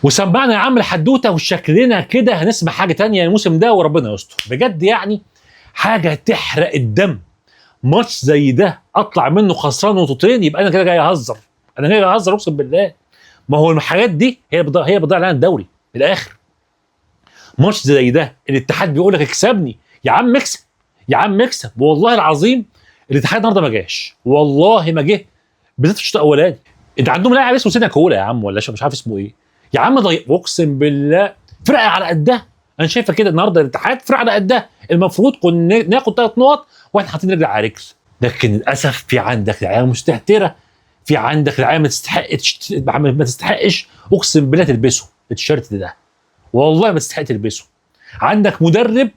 وسمعنا يا عم الحدوتة، وشكلنا كده هنسمع حاجة تانية الموسم ده، وربنا يستر بجد. يعني حاجة تحرق الدم، ماتش زي ده اطلع منه خسران نقطتين، يبقى انا كده جاي اهزر، انا جاي اهزر اقسم بالله. ما هو الحاجات دي هي بتضيع لنا الدوري من الاخر. ماتش زي ده الاتحاد بيقول لك اكسبني يا عم، اكسب يا عم اكسب. والله العظيم الاتحاد النهارده ما جاش، والله ما جه، بالذات في الشوط الاولاني. انت عندهم لاعب اسمه سينا كولا يا عم، ولا مش عارف اسمه ايه يا عم، ضيع اقسم بالله فرقه على قدها. انا شايفه كده النهارده الاتحاد فرقه على قدها، المفروض كنا ناخد 3 نقط واحنا حاطين رجل على رجل. لكن للاسف في عندك لعيبة مستهتره، في عندك لعيبة ما تستحقش، ما تستحقش اقسم بالله تلبسه التيشيرت ده، والله ما تستحق تلبسه. عندك مدرب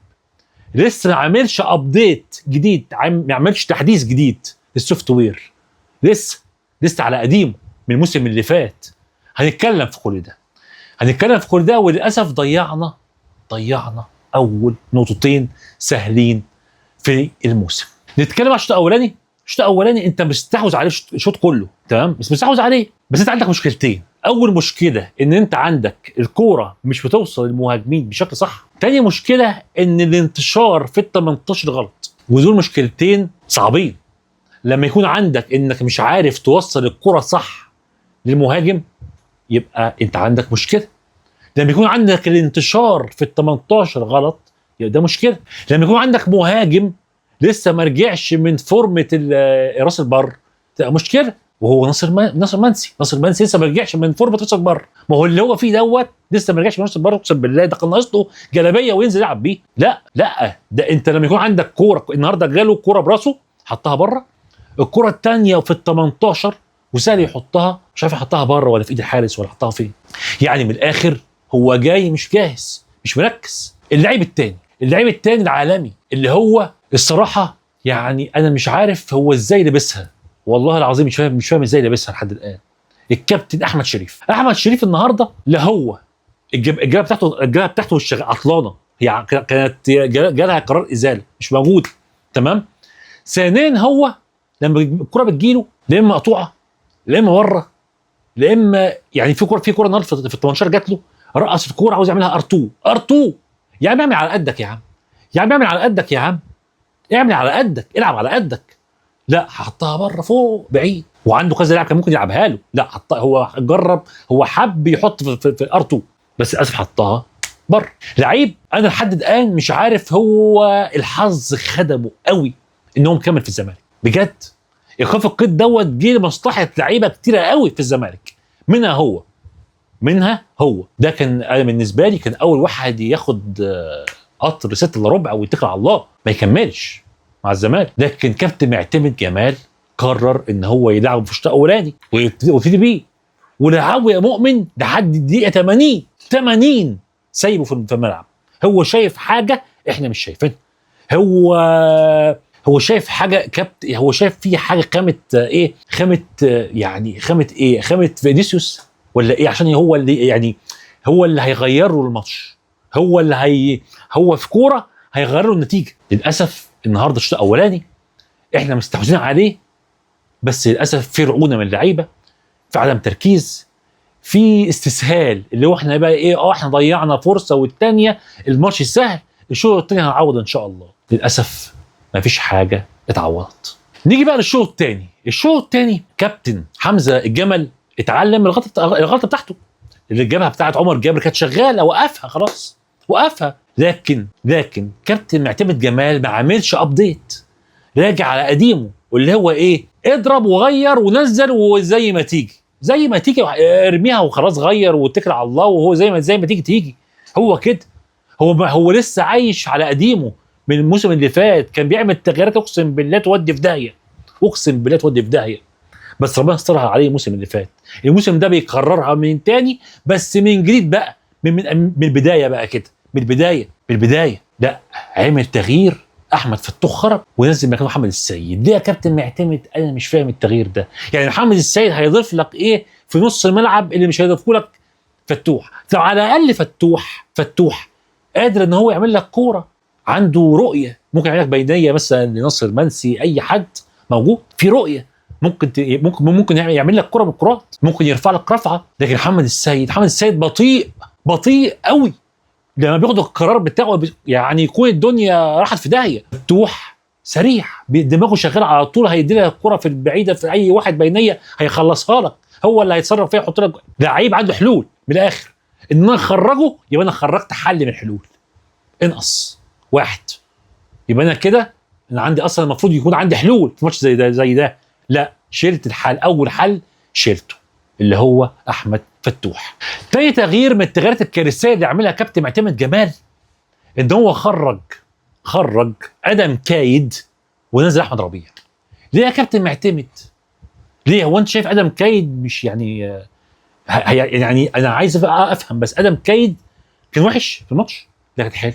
لسه ما عملش update جديد، ما عملش تحديث جديد لل software، لسه على قديمة من الموسم اللي فات. هنتكلم في كل ده، هنتكلم في كل ده. وللاسف ضيعنا اول نقطتين سهلين في الموسم. نتكلم على الشوط الاولاني. الشوط الاولاني انت مستحوذ عليه الشوط كله، تمام، بس مستحوذ عليه، بس انت عندك مشكلتين. اول مشكلة ان انت عندك الكورة مش بتوصل للمهاجمين بشكل صح. تاني مشكلة ان الانتشار في ال 18 غلط، ودول مشكلتين صعبين. لما يكون عندك انك مش عارف توصل الكورة صح للمهاجم يبقى انت عندك مشكلة. لما يكون عندك الانتشار في ال 18 غلط يبقى ده مشكلة. لما يكون عندك مهاجم لسه ما رجعش من فورمه راس البر تبقى مشكلة، وهو ناصر منسي، ناصر منسي لسه ما رجعش من فورمه راس البر. ما هو اللي هو فيه دوت لسه ما رجعش من راس البر، اقسم بالله ده كان ناقص له جلابية وينزل يلعب بيه. لا لا، ده انت لما يكون عندك كورة النهارده جاله كورة براسه حطها بره، الكورة الثانية في ال 18 وسهل يحطها، مش عارف يحطها بره ولا في ايد الحارس ولا حطها فين. يعني من الاخر هو جاي مش جاهز، مش مركز. اللعيب الثاني، اللعيب الثاني العالمي اللي هو الصراحة يعني انا مش عارف هو ازاي لبسها، والله العظيم مش فاهم ازاي لبسها لحد الان. الكابتن احمد شريف، احمد شريف النهارده لا هو الجبهة بتاعته، الجبهة بتاعته عطلانه، هي كانت جالها قرار ازالة مش موجود، تمام. ثانيا هو لما الكره بتجيله لا اما مقطوعة لا اما بره لا اما يعني في كورة النهارده في ال 18 جات له، رقص الكورة عاوز يعملها R2 R2. يا عم اعمل على قدك يا عم، يا عم اعمل على قدك يا عم، اعمل على قدك، العب على قدك. لا حطها بره فوق بعيد، وعنده كذا لاعب كان ممكن يلعبها له، لا حطها، هو جرب، هو حب يحط في R2 بس للاسف حطها بره. لعيب انا لحد الان مش عارف هو الحظ خدمة قوي ان هو مكمل في الزمالك بجد. ايقاف القيد دوت جه لمصلحة لعيبة كتيرة قوي في الزمالك، منها هو، منها هو ده كان انا بالنسبة لي كان اول واحد ياخد قطر 5:45 ويتكل على الله ما يكملش مع الزمالك. لكن كابتن معتمد جمال قرر ان هو يلعبه في الشوط الاولاني ويبتدي بيه، ولعبه يا مؤمن لحد الدقيقة 80 سايبه في الملعب. هو شايف حاجة احنا مش شايفينها، هو شايف حاجة كابت، هو شايف في حاجة خامة ايه، خامة يعني خامة ايه، خامة فينيسيوس ولا ايه، عشان هو اللي يعني هو اللي هيغير له الماتش، هو اللي هي هو في كورة هيغير له النتيجة. للاسف النهارده الشوط الاولاني احنا مستحوذين عليه، بس للاسف في رعونة من اللعيبة، في عدم تركيز، في استسهال، اللي هو احنا بقى ايه، احنا ضيعنا فرصة والثانية الماتش سهل، الشوط الثاني هنعوض ان شاء الله. للاسف مفيش حاجة اتعوضت. نيجي بقى للشوط الثاني. الشوط الثاني كابتن حمزة الجمل اتعلم الغلطة بتاعته، اللي الجبهة بتاعت عمر جابر كانت شغالة، وقفها خلاص وقفها. لكن كابتن معتمد جمال ما عملش update، راجع على قديمة واللي هو ايه، اضرب وغير ونزل وزي ما تيجي، زي ما تيجي ارميها وخلاص، غير واتكل على الله، وهو زي ما تيجي تيجي. هو كده، هو لسه عايش على قديمة من الموسم اللي فات، كان بيعمل تغييرات اقسم بالله تودي في داهية، اقسم بالله تودي في داهية، بس ربنا استرها عليه الموسم اللي فات. الموسم ده بيكررها من تاني، بس من جديد بقى، من البداية بقى كده، من البداية، من البداية. لا عمل تغيير، احمد فتوح خرج ونزل مكانه محمد السيد. ليه يا كابتن معتمد؟ انا مش فاهم التغيير ده. يعني محمد السيد هيضيف لك ايه في نص الملعب اللي مش هيضيفه لك فتوح؟ طب على الاقل فتوح قادر ان هو يعمل لك كورة، عنده رؤية، ممكن يعمل لك بينيه مثلا لناصر منسي، اي حد موجود في رؤية، ممكن يعمل لك كره من الكرات، ممكن يرفع لك رفعه. لكن محمد السيد، محمد السيد بطيء، بطيء قوي، لما بياخد القرار بتاعه يعني يكون الدنيا راحت في داهية. فتوح سريع، دماغه شغالة على طول، هيدي لك الكره في البعيدة في اي واحد بينيه هيخلصها لك، هو اللي هيتصرف فيها، يحط لك لعيب عنده حلول. من الاخر ان انا اخرجه يبقى انا خرجت حل من الحلول، انقص واحد، يبقى انا كده انا عندي اصلا المفروض يكون عندي حلول في ماتش زي ده زي ده، لا شلت الحل، اول حل شلته اللي هو احمد فتوح. تاني تغيير من التغييرات الكارثية اللي عملها كابتن معتمد جمال، ان هو خرج ادم كايد ونزل احمد ربيع. ليه يا كابتن معتمد؟ ليه؟ هو انت شايف ادم كايد مش يعني يعني انا عايز افهم بس، ادم كايد كان وحش في الماتش؟ لا كان حلو،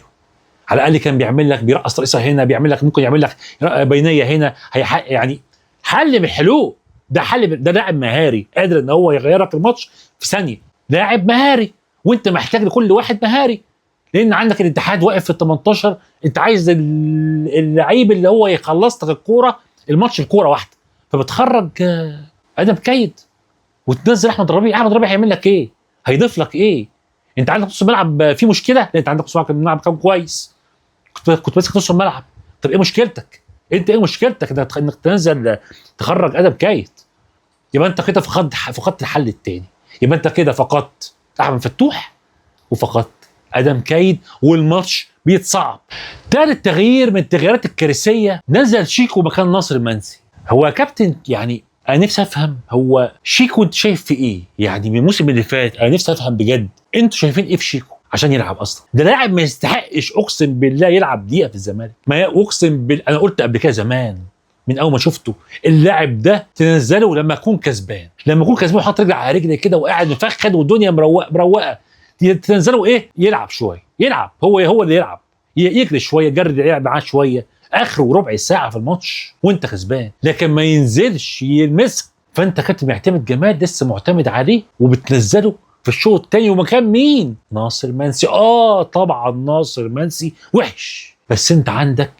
على الاقل كان بيعمل لك، بيرقص رقصه هنا، بيعمل لك، ممكن يعمل لك بينيه هنا، يعني حل من الحلول. ده حل، ده لاعب مهاري قادر ان هو يغيرك الماتش في ثانية، لاعب مهاري، وانت محتاج لكل واحد مهاري، لان عندك الاتحاد واقف في ال 18، انت عايز اللعيب اللي هو يخلص لك الكورة، الماتش الكورة واحدة، فبتخرج ادم كايد وتنزل احمد ربيع. احمد ربيع هيعمل لك ايه؟ هيضيف لك ايه؟ انت عندك نص الملعب في مشكلة؟ لا انت عندك نص الملعب كان كويس، كنت ماسك نص الملعب، طب ايه مشكلتك؟ انت ايه مشكلتك انك تنزل تخرج ادم كايد؟ يبقى انت كده فقدت الحل الثاني، يبقى انت كده فقدت احمد فتوح وفقدت ادم كايد، والماتش بيتصعب. ثالث تغيير من التغييرات الكارثية، نزل شيكو مكان ناصر المنسي. هو يا كابتن يعني انا نفسي افهم، هو شيكو انت شايف في ايه؟ يعني من الموسم اللي فات انا نفسي افهم بجد، انتوا شايفين ايه في شيكو عشان يلعب اصلا؟ ده لاعب ما يستحقش اقسم بالله يلعب دقيقة في الزمالك، ما اقسم بالله. انا قلت قبل كده زمان من اول ما شفته، اللاعب ده تنزله لما يكون كسبان، لما يكون كسبان وحاطط رجل على رجل كده وقاعد مفخد والدنيا مروقه، تنزله ايه؟ يلعب شوية، يلعب هو اللي يلعب، يجري شوية، يجري يلعب معاه شوية، اخره ربع ساعة في الماتش وانت كسبان، لكن ما ينزلش يلمسها. فانت كابتن معتمد جمال لسه معتمد عليه وبتنزله في الشوط الثاني، ومكان مين؟ ناصر منسي. طبعا ناصر منسي وحش، بس انت عندك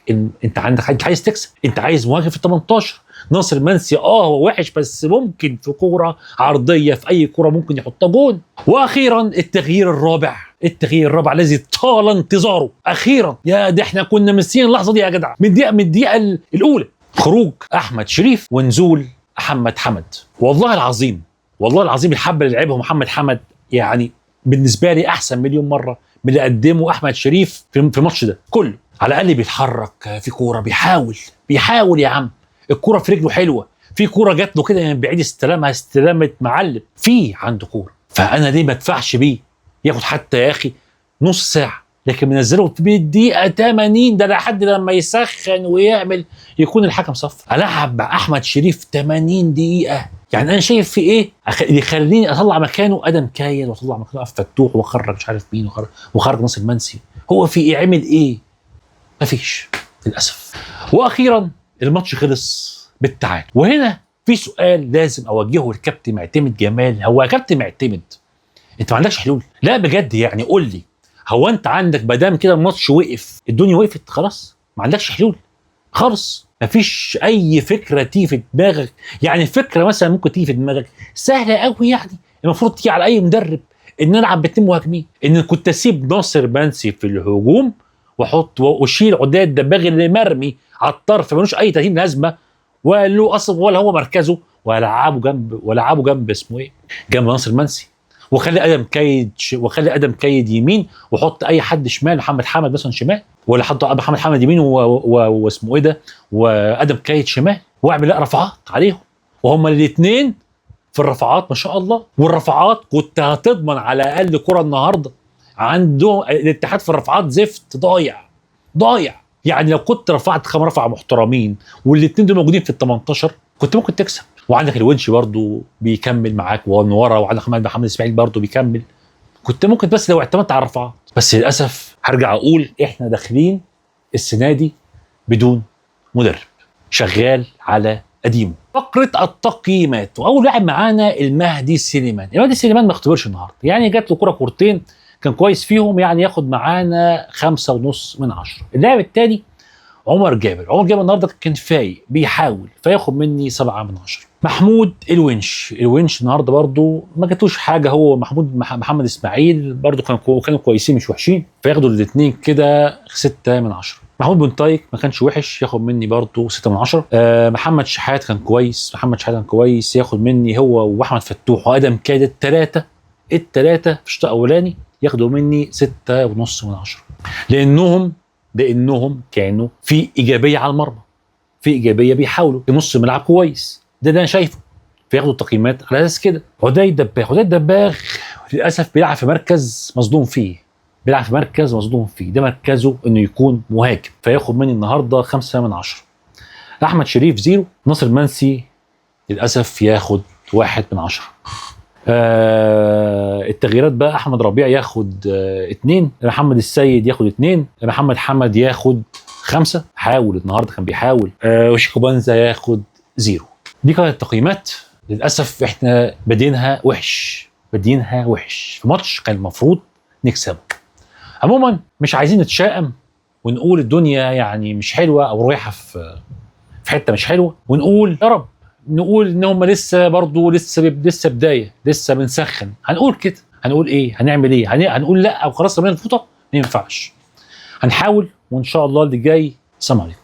انت عايز تكسب، انت عايز مواجهة في ال 18. ناصر منسي هو وحش، بس ممكن في كورة عرضية، في اي كورة ممكن يحطها جون. واخيرا التغيير الرابع، التغيير الرابع الذي طال انتظاره اخيرا، يا ده احنا كنا مستنيين اللحظة دي يا جدع من الدقيقة الاولى، خروج احمد شريف ونزول محمد حمد. والله العظيم، والله العظيم الحبة اللي لعبها محمد حمد يعني بالنسبة لي احسن مليون مرة من اللي قدمه احمد شريف في الماتش ده كله. على الاقل بيتحرك في كورة، بيحاول يا عم، الكورة في رجله حلوة، في كورة جات له كده من بعيد استلمها استلامه معلم، في عنده كورة، فانا ليه ما ادفعش بيه ياخد حتى يا اخي نص ساعة، لكن منزله بالدقيقة 80 ده لحد لما يسخن ويعمل يكون الحكم صف. العب مع احمد شريف 80 دقيقة، يعني انا شايف في ايه يخليني اطلع مكانه ادم كايد، واطلع مكانه فتوح، واخرج مش عارف مين، وخرج ناصر منسي. هو في ايه؟ عمل ايه؟ مفيش للاسف. واخيرا الماتش خلص بالتعادل. وهنا في سؤال لازم اوجهه للكابتن معتمد جمال. هو يا كابتن معتمد انت ما عندكش حلول؟ لا بجد يعني قول لي، هو انت عندك ما دام كده الماتش وقف، الدنيا وقفت خلاص، ما عندكش حلول خالص؟ مفيش اي فكرة تيجي في دماغك؟ يعني فكرة مثلا ممكن تيجي في دماغك سهلة قوي، يعني المفروض تيجي على اي مدرب، ان العب باتنين مهاجمين، ان كنت اسيب ناصر منسي في الهجوم واحط واشيل عداد الدباغ اللي مرمي على الطرف ملوش اي 30 لازمه ولا له اصلا ولا هو مركزه، والعبه جنب اسمه ايه، جنب ناصر منسي، وخلي ادم كايد وخلي ادم كايد يمين، وحط اي حد شمال، محمد حمد مثلا شمال، ولا حط محمد حمد يمين واسمه ايه ده وادم كايد شمال، واعمل لا رفعات عليهم، وهما الاثنين في الرفعات ما شاء الله. والرفعات كنت هتضمن على الاقل كره النهارده، عنده الاتحاد في الرفعات زفت، ضايع ضايع. يعني لو كنت رفعت 5 رفعه محترمين والاثنين دول موجودين في ال 18 كنت ممكن تكسب. وعندك الونش برضو بيكمل معاك ومن ورا، وعندك محمد اسماعيل برضو بيكمل، كنت ممكن بس لو اعتمدت على الرفعات. بس للاسف هرجع اقول احنا داخلين السنة دي بدون مدرب، شغال على قديمة. فقره التقييمات، واول لاعب معانا المهدي سليمان. المهدي سليمان ما اختبرش النهارده، يعني جات له كره كورتين كان كويس فيهم، يعني ياخد معانا 5.5 من 10. اللاعب الثاني عمر جابر. عمر جابر النهارده كان فايق بيحاول، فياخد مني 7 من 10. محمود الونش، الونش النهارده برضو ما جاتوش حاجة، هو محمود محمد اسماعيل برضو كانوا كويسين مش وحشين، فياخدوا الاثنين كده 6 من 10. محمود بنطايك ما كانش وحش، ياخد مني برضو 6 من 10. محمد شحات كان كويس، محمد شحات كان كويس، ياخد مني هو واحمد فتوح وادم كاد الثلاثة في الشوط الاولاني ياخدوا مني 6.5 من 10، لانهم كانوا في ايجابية على المرمى، في ايجابية، بيحاولوا في نص الملعب كويس، ده اللي انا شايفه، فياخدوا التقييمات على اساس كده. عدي الدباغ، عدي الدباغ للاسف بيلعب في مركز مصدوم فيه، بيلعب في مركز مصدوم فيه، ده مركزه انه يكون مهاجم، فياخد مني النهارده 5 من 10. احمد شريف 0، ناصر منسي للاسف ياخد 1 من 10. التغييرات بقى، احمد ربيع ياخد 2، محمد السيد ياخد 2، محمد حمد ياخد 5، حاول النهارده كان بيحاول، وشيكو بانزا ياخد 0. دي كانت التقييمات. للاسف احنا بادينها وحش، بادينها وحش في ماتش كان المفروض نكسبه. عموما مش عايزين نتشائم ونقول الدنيا يعني مش حلوة او رايحة في حتة مش حلوة، ونقول يا رب، نقول ان هم لسه برضه لسه بداية، لسه بنسخن، هنقول كده، هنقول ايه، هنعمل ايه، هنقول لا وخلاص رمينا الفوطه؟ ما ينفعش، هنحاول وان شاء الله اللي جاي. السلام عليكم.